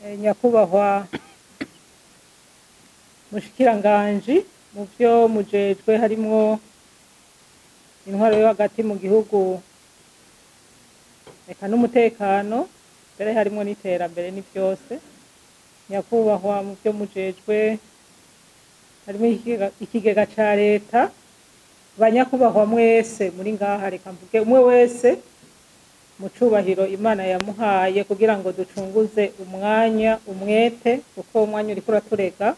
Nyakubahwa mushikiranganji, mu vyo mujejwe harimwo intwaro yo hagati mu gihugu, eka n'umutekano, mbere harimwo n'iterambere, ni vyose. Nyakubahwa, mu vyo mujejwe harimwo ikigega ca leta. Banyakubahwa mwese muri ngaha, reka mvuge umwe wese mu cubahiro Imana yamuhaye kugira ngo ducunguze umwanya umwete, kuko umwanya uriko uraturega.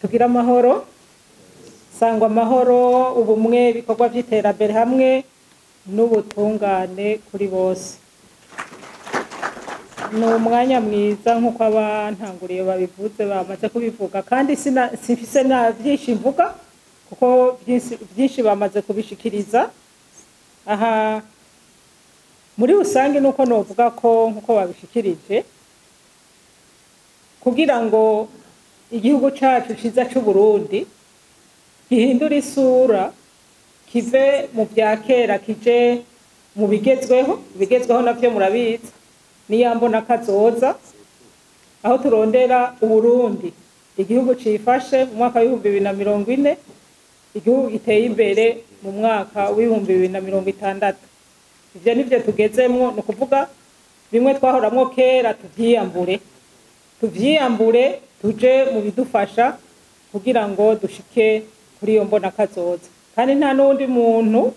Tugire amahoro, sangwa amahoro, ubumwe, ibikorwa vy'iterambere hamwe n'ubutungane kuri bose. Ni umwanya mwiza nk'uko abantanguriye babivuze, bamaze kubivuga, kandi simfise na vyinshi mvuga kuko vyinshi bamaze kubishikiriza. Aha muri rusange nuko novuga ko nkuko babishikirije, kugira ngo igihugu cacu ciza c'Uburundi gihindure isura, kive mu vya kera kije mu bigezweho. Ibigezweho navyo murabizi, niyambona kazoza, aho turondera Uburundi igihugu cifashe mu mwaka w'2040, igihugu giteye imbere mu mwaka w'2060. Ivyo nivyo tugezemwo. Ni ukuvuga bimwe twahoramwo kera tuvyiyambure, tuvyiyambure, tuje mu bidufasha kugira ngo dushike kuri iyo mbona kazoza. Kandi nta n'uwundi muntu,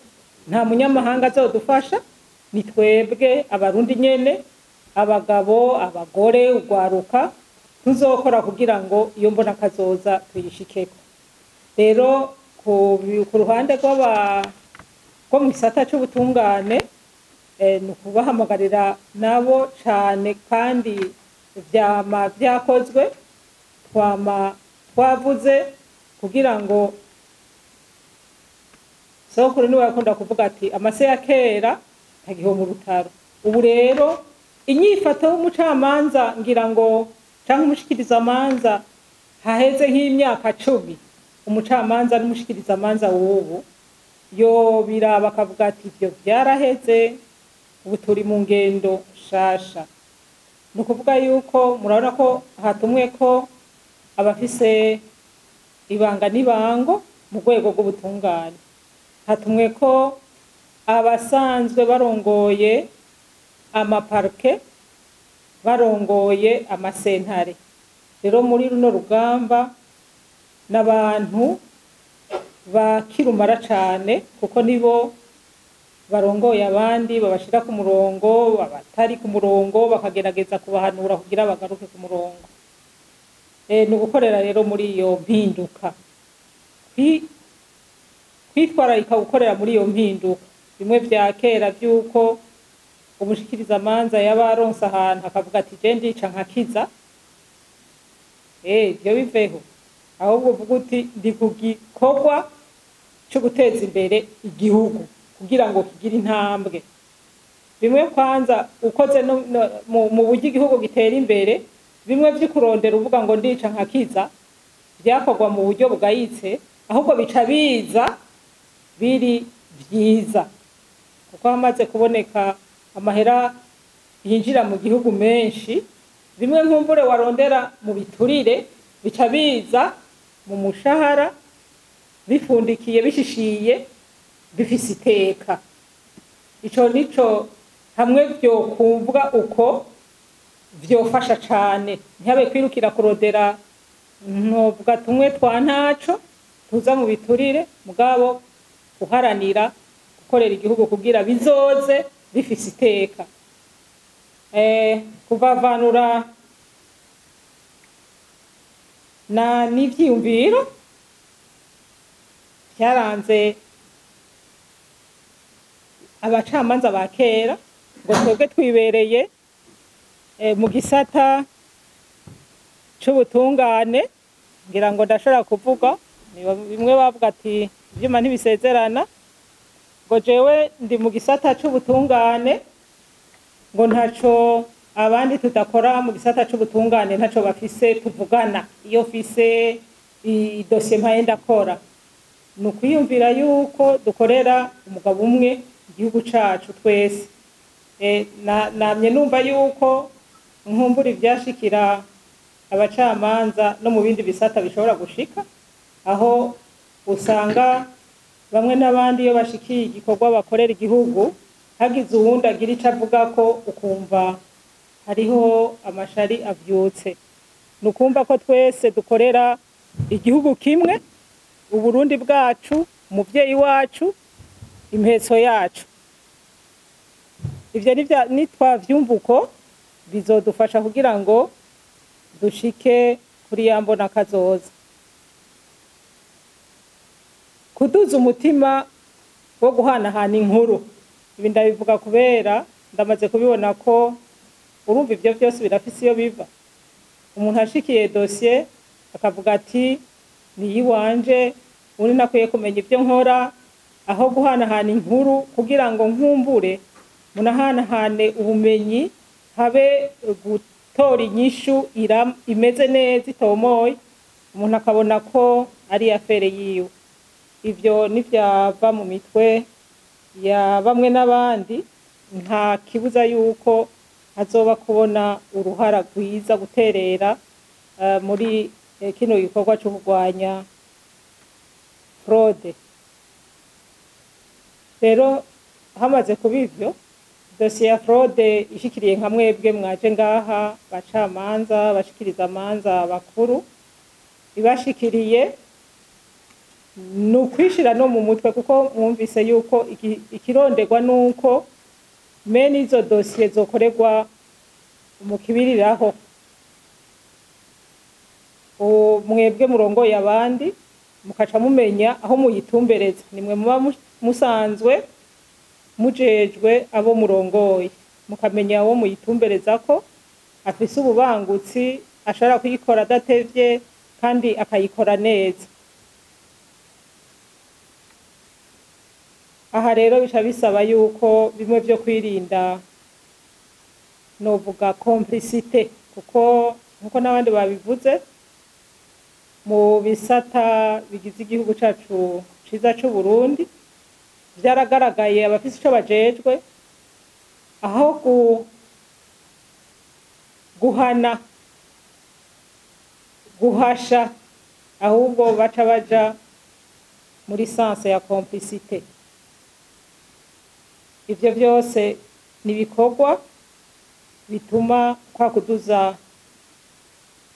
nta munyamahanga azodufasha, ni twebwe Abarundi nyene, abagabo, abagore, urwaruka, tuzokora kugira ngo iyo mbona kazoza tuyishikeko. Rero ku ruhande rwo mu gisata c'ubutungane, ni ukubahamagarira nabo cane, kandi vyama vyakozwe, twama twavuze kugira ngo sokuru niwe yakunda kuvuga ati amase ya kera ntagiho mu rutaro. Ubu rero inyifato y'umucamanza, ngira ngo canke umushikirizamanza, haheze nk'imyaka 10, umucamanza n'umushikirizamanza w'ubu yo biraba akavuga ati ivyo vyaraheze, ubu turi mu ngendo nshasha. Ni ukuvuga yuko murabona ko hatumwe ko abafise ibanga n'ibango mu rwego rw'ubutungane, hatumwe ko abasanzwe barongoye amaparke, barongoye amasentare. Rero muri runo rugamba n'abantu bakirumara cane, kuko nibo barongoye abandi, babashira ku murongo, abatari ku murongo bakagerageza kubahanura kugira bagaruke ku murongo. Ni ugukorera rero muri iyo mpinduka, kwitwararika gukorera muri iyo mpinduka. Bimwe vya kera vy'uko umushikirizamanza yaba aronse ahantu akavuga ati je ndica nkakiza, ivyo biveho. Ahubwo uvuga uti ndi ku gikorwa co guteza imbere igihugu kugira ngo kigire intambwe. Bimwe kwanza ukoze mu buryo igihugu gitera imbere, bimwe vy'ukurondera uvuga ngo ndica nkakiza vyakorwa mu buryo bugayitse, ahubwo bica biza biri vyiza, kuko hamaze kuboneka amahera yinjira mu gihugu menshi. Bimwe nkumbure warondera mu biturire bica biza mu mushahara, bifundikiye, bishishiye, bifise iteka. Ico nico hamwe vyokumvwa uko vyofasha cane, ntihabe kwirukira kurondera ntovuga tumwe twa ntaco tuza mu biturire, mugabo guharanira gukorera igihugu kugira bizoze bifise iteka. Kuvavanura na n'ivyiyumviro vyaranze abacamanza ba kera, ngo twebwe twibereye mu gisata c'ubutungane. Ngira ngo ndashobora kuvuga bimwe bavuga ati ivyuma ntibisezerana, ngo jewe ndi mu gisata c'ubutungane, ngo ntaco abandi tudakora mu gisata c'ubutungane, ntaco bafise tuvugana, iyo mfise idosiye mpaye ndakora. Ni ukwiyumvira yuko dukorera umugabo umwe, igihugu cacu twese. Namye numva yuko Nkumbura ivyashikira abacamanza no mu bindi bisata bishobora gushika, aho usanga bamwe n'abandi iyo bashikiye igikorwa bakorera igihugu, hagize uwundi agira ico avuga ko ukumva hariho amashari avyutse. Ni ukumva ko twese dukorera igihugu kimwe, Uburundi bwacu, umuvyeyi wacu, impetso yacu. Ivyo nitwavyumva uko bizodufasha kugira ngo dushike kuri ya mbona kazoza. Kuduza umutima wo guhanahana inkuru, ibi ndabivuga kubera ndamaze kubibona ko urumva ivyo vyose birafise iyo biva. Umuntu ashikiye dosiye akavuga ati ni iyiwanje, undi nakwiye kumenya ivyo nkora, aho guhanahana inkuru kugira ngo nkumbure munahanahane ubumenyi, habe gutora inyishu imeze neza itomoye, umuntu akabona ko ari afere yiwe. Ivyo nivyava mu mitwe ya bamwe n'abandi, nta kibuza yuko hazoba kubona uruhara rwiza guterera muri kino gikorwa cyo kurwanya fraude. Rero hamaze kuba ivyo, dosiye ya fraude ishikiriye nka mwebwe mwaje ngaha, bacamanza bashikiriza amanza bakuru, ibashikiriye ni ukwishira no mu mutwe, kuko mwumvise yuko ikironderwa nuko mene izo dosiye zokorerwa mu kibiriraho. Mwebwe murongoye abandi mukaca mumenya aho muyitumbereza, nimwe muba musanzwe mujejwe abo murongoye, mukamenya aho muyitumbereza ko afise ububangutsi, ashobora kuyikora adatevye kandi akayikora neza. Aha rero bica bisaba yuko bimwe vyo kwirinda novuga complicité, kuko nkuko n'abandi babivuze mu bisata bigize igihugu cacu ciza c'u Burundi, vyaragaragaye abafise ico bajejwe aho guhana guhasha, ahubwo baca baja muri sense ya complicité. Ivyo vyose ni ibikorwa bituma kwa kuduza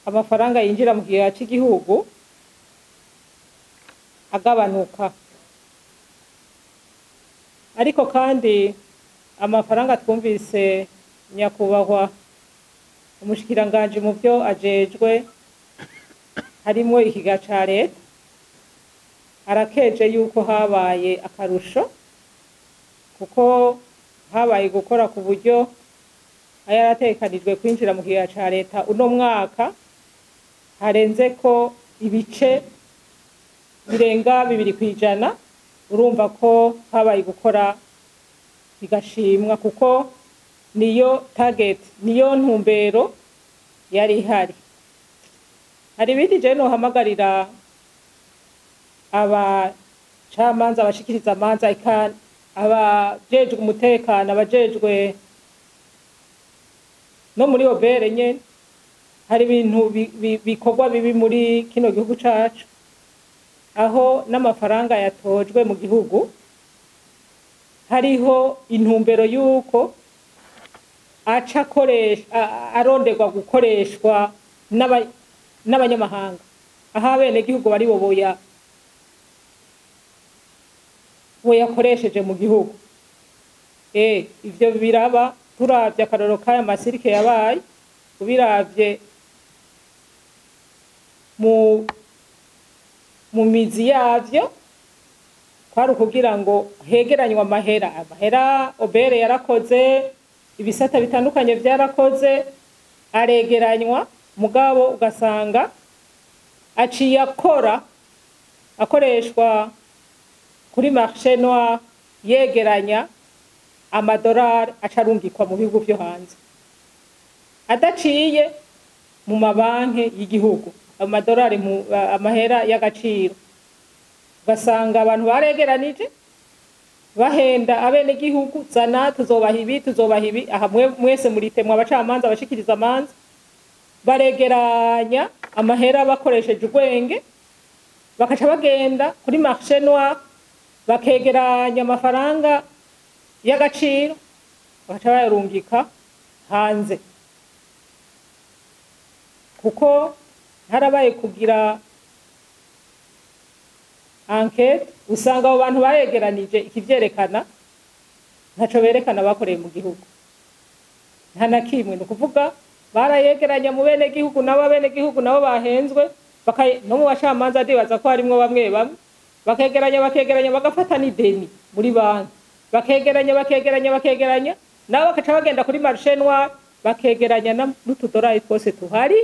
amafaranga yinjira mu kigega c'igihugu agabanuka. Ariko kandi amafaranga twumvise nyakubahwa umushikiranganji mu vyo ajejwe harimwo ikigega ca leta, arakeje yuko habaye akarusho, kuko habaye gukora ku buryo ayaratekanijwe kwinjira mu kigega ca leta uno mwaka harenze ko ibice birenga 2%. Urumva ko habaye gukora bigashimwa, kuko niyo target, niyo ntumbero yari ihari. Hari ibindi je nohamagarira abacamanza abashikiriza amanza, eka abajejwe umutekano, abajejwe no muri obere nyene, hari ibintu bikorwa bibi muri kino gihugu cacu, aho n'amafaranga yatojwe mu gihugu hariho intumbero yuko aca aronderwa gukoreshwa n'abanyamahanga, aho abenegihugu bari bo boyakoresheje mu gihugu. Ivyo biraba turavye akarorero k'aya masirike yabaye, ubiravye mu mizi yavyo, kwari ukugira ngo hegeranywe amahera. Amahera obere yarakoze, ibisata bitandukanye vyarakoze, aregeranywa, mugabo ugasanga aciye akoreshwa kuri marché noir, yegeranya amadolari acarungikwa mu bihugu vyo hanze, adaciye mu mabanki y'igihugu, amadolari amahera y'agaciro. Ugasanga abantu baregeranije Bahenda abenegihugu, zana tuzobaha ibi, tuzobaha ibi. Aha mwese muritemwa, abacamanza, abashikiriza amanza, baregeranya amahera bakoresheje ubwenge, bakaca bagenda kuri marché noir, bakegeranya amafaranga y'agaciro, bakaca bayarungika hanze. Kuko harabaye kugira enquête, usanga abo bantu bayegeranije ikivyerekana ntaco berekana bakoreye mu gihugu, nta na kimwe. Ni ukuvuga barayegeranya mu bene gihugu, nabo abene gihugu nabo bahenzwe, no mu bacamanza ndibaza ko harimwo bamwe bamwe bakegeranya, bakegeranya, bagafata n'ideni muri banki, bakegeranya, bakegeranya, bakegeranya, nabo bakaca bagenda kuri marché noir, bakegeranya n'utudorari twose tuhari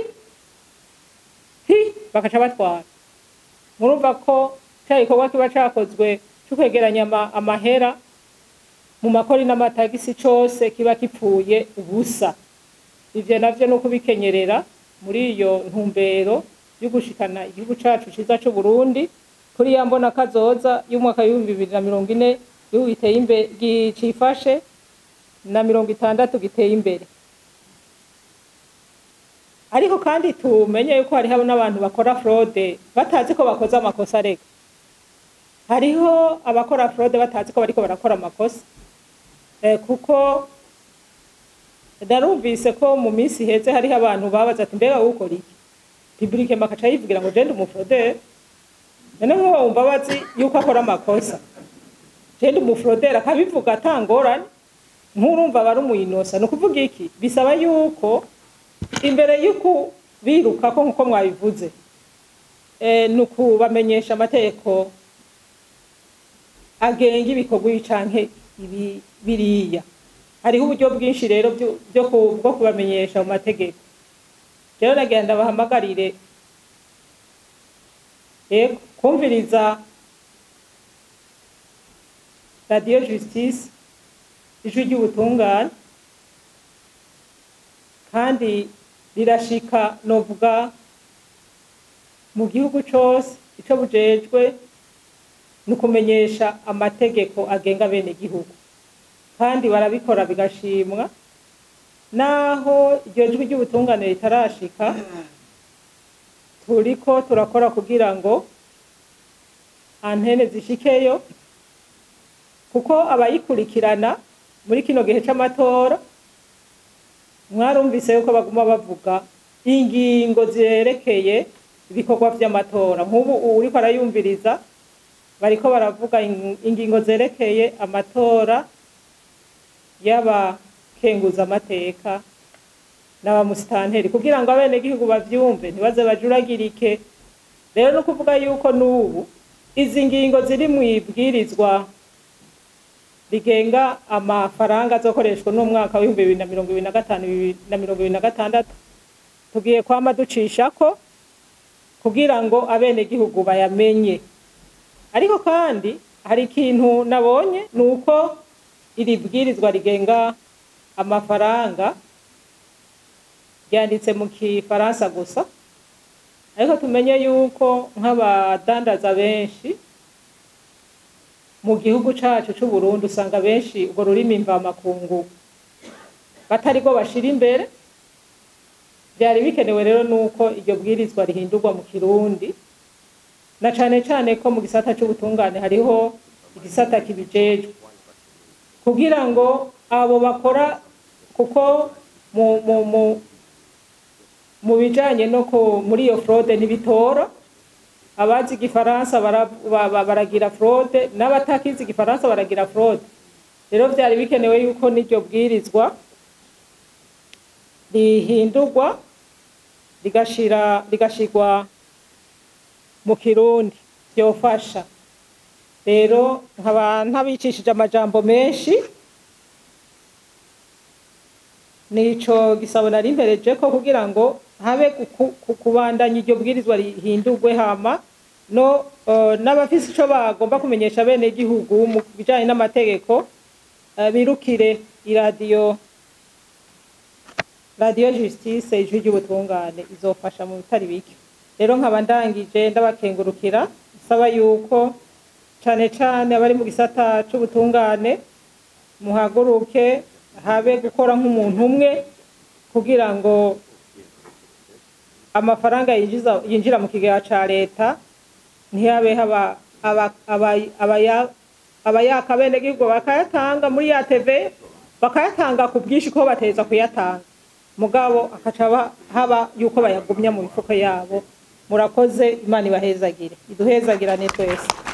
hi, bakaca batwara. Murumva ko cya gikorwa kiba cakozwe co kwegeranya amahera mu makori n'amatagisi cose kiba kipfuye ubusa. Ivyo navyo ni ukubikenyerera muri iyo ntumbero yo gushikana igihugu cacu ciza c'u Burundi kuri ya mbona kazoza y'umwaka w'2040, igihugu giteye imbere, cifashe, na 60 giteye imbere. Ariko kandi tumenye yuko hariho n'abantu bakora fraude batazi ko bakoze amakosa. Reka, hariho abakora fraude batazi ko bariko barakora amakosa, kuko narumvise ko mu minsi iheze hariho abantu babaza ati: "Mbega wowe ukora iki?" Public bakaca yivugira ngo: "Je ndi umufraudeur." None nk'uwo wumva bazi yuko akora amakosa, "Je ndi umufraudeur," akabivuga atangorane, nkurumva aba ari umuyinosa. Ni ukuvuga iki? Bisaba yuko imbere y'uko biruka ko nkuko mwabivuze, ni ukubamenyesha amategeko agenga ibikorwa ibi canke ibi biriya. Hariho uburyo bwinshi rero bwo kubamenyesha mu mategeko. Rero nagenda bahamagarire, yego, kumviriza Radio Justice, Ijwi ry'Ubutungane, kandi rirashika novuga mu gihugu cose. Ico bujejwe ni ukumenyesha amategeko agenga bene gihugu, kandi barabikora bigashimwa. Naho iryo Jwi ry'Ubutungane ritarashika, turiko turakora kugira ngo antene zishikeyo, kuko abayikurikirana muri kino gihe c'amatora mwarumvise yuko baguma bavuga ingingo zerekeye ibikorwa vy'amatora. Nk'ubu uriko arayumviriza, bariko baravuga ingingo zerekeye amatora y'abakenguzamateka n'abamusitanteri, kugira ngo abenegihugu bavyumve, ntibaze bajuragirike. Rero ni ukuvuga yuko n'ubu izi ngingo ziri mu ibwirizwa rigenga amafaranga azokoreshwa n'umwaka w'2025 na 2026, tugiye kwama ducishako kugira ngo abenegihugu bayamenye. Ariko kandi hari ikintu nabonye, ni uko iri bwirizwa rigenga amafaranga ryanditse mu kifaransa gusa, ariko tumenye yuko nk'abadandaza benshi mu gihugu cacu c'u Burundi usanga benshi urwo rurimi mvamakungu batari rwo bashira imbere. Byari bikenewe rero nuko iryo bwirizwa rihindurwa mu Kirundi, na cane cane ko mu gisata c'ubutungane hariho igisata kibijejwe, kugira ngo abo bakora, kuko mu bijanye no muri iyo fraude ntibitora. Abazi igifaransa baragira fraude, n'abatakizi igifaransa baragira fraude. Rero vyari bikenewe yuko n'iryo bwirizwa rihindurwa, rigashirwa mu Kirundi, vyofasha. Rero nkaba ntabicishije amajambo menshi, nico gisabo nari mpereje ko kugira ngo habe kubandanya iryo bwirizwa rihindurwe, hama no n'abafise ico bagomba kumenyesha bene gihugu mu bijanye n'amategeko, birukire iradiyo, Radio Justice, Ijwi ry'Ubutungane, izofasha mu bitari bike. Rero nkaba ndangije, ndabakengurukira, nsaba yuko Cane cane abari mu gisata c'ubutungane, muhaguruke habe gukora nk'umuntu umwe kugira ngo amafaranga yinjira mu kigega ca leta ntihabe haba abayaka abenegihugu bakayatanga muri ya TV, bakayatanga ku bwinshi ko bateza kuyatanga, mugabo akaca haba yuko bayagumya mu mifuko yabo. Murakoze, Imana ibahezagire, iduhezagirane twese.